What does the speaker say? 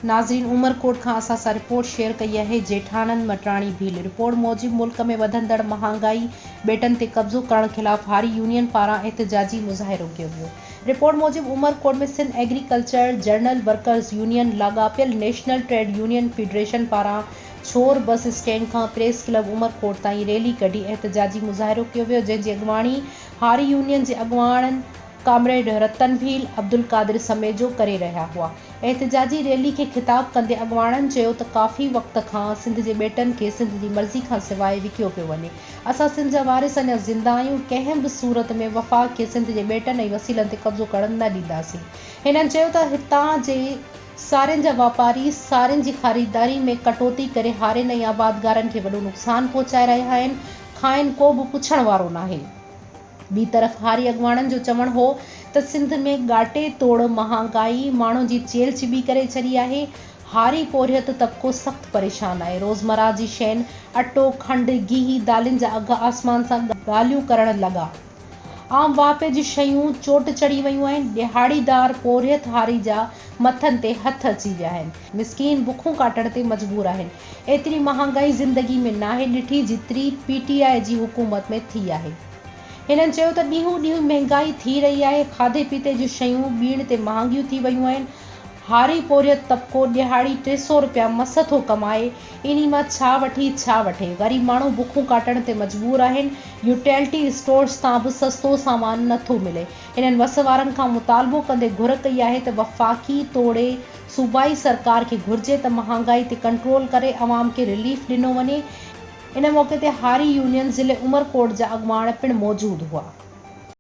ناظرين عمرڪوٽ کان اسان سان رپورٽ شيئر ڪئي آهي جيٺاڻن مٽراڻي ڀيل رپورٽ موجب ملڪ ۾ وڌندڙ مهانگائي ٻيٽن تي قبضو ڪرڻ خلاف هاري يونين پاران احتجاجي مظاهرو ڪيو ويو رپورٽ موجب Umerkot ۾ Sindh agriculture general workers union لاڳاپيل نيشنل ٽريڊ يونين فيڊريشن پاران ڇور بس اسٽينڊ کان پريس ڪلب عمرڪوٽ تائين ريلي ڪڍي احتجاجي مظاهرو ڪيو ويو جنهن جي اڳواڻي هاري يونين جي اڳواڻن ڪامريڊ رتن ڀيل، عبدالقادر سميجو ڪري رهيا هئا. احتجاجي ريلي کي خطاب ڪندي اڳواڻن چيو ته ڪافي وقت کان سنڌ جي ٻيٽن کي سنڌ جي مرضي کان سواء وڪيو پيو وڃي. اسان سنڌ جا وارث اڃا زنده آهيون، ڪنهن به صورت ۾ وفاق کي سنڌ جي ٻيٽن ۽ وسيلن تي قبضو ڪرڻ نه ڏينداسين. هنن چيو ته هتان جي سارين جا واپاري سارين جي خريداري ۾ ڪٽوتي ڪري هارين ۽ آبادگارن کي وڏو نقصان پهچائي رهيا آهن، کانئن ڪو به پڇڻ وارو ناهي. ٻي طرف هاري اڳواڻن جو چوڻ هو ته سنڌ ۾ ڳاٽي توڙ مهانگائي ماڻهن جي چيلهه چٻي ڪري ڇڏي آهي، هاري پورهيت طبقو سخت پريشان آهي، روزمرهه جي شين اٽو، کنڊ، گيهه، دالين جا اگهه آسمان سان ڳالهيون ڪرڻ لڳا، عام واهپي جون شيون چوٽ چڙهي ويون آهن، ڏهاڙيدار پورهيت هاري جا مٿن تي هٿ اچي ويا آهن، مسڪين بکون ڪاٽڻ تي مجبور آهن. ايتري مهانگائي زندگي ۾ ناهي ڏٺي جيتري پي ٽي آء جي حڪومت ۾ ٿي آهي. هنن چيو ته ڏينهون ڏينهن مهنگائي ٿي رهي آهي، کاڌي پيتي جون شيون ٻيڻ تي مهانگيون ٿي ويون آهن، هاري پورهيت طبقو ڏهاڙي 300 رپيا مس ٿو ڪمائي، انهي مان ڇا وٺي ڇا وٺي، غريب ماڻهو بکون ڪاٽڻ تي مجبور آهن، يوٽيلٽي اسٽورز تان به سستو سامان نه ٿو ملي. هنن وس وارن کان مطالبو ڪندي گهر ڪئي آهي ته وفاقي توڙي صوبائي سرڪار کي گهرجي ته مهانگائي تي ڪنٽرول ڪري عوام کي رليف ڏنو وڃي، ان موقعي تي هاري يونين ضلعي عمرڪوٽ جا اڳواڻ پڻ موجود هئا.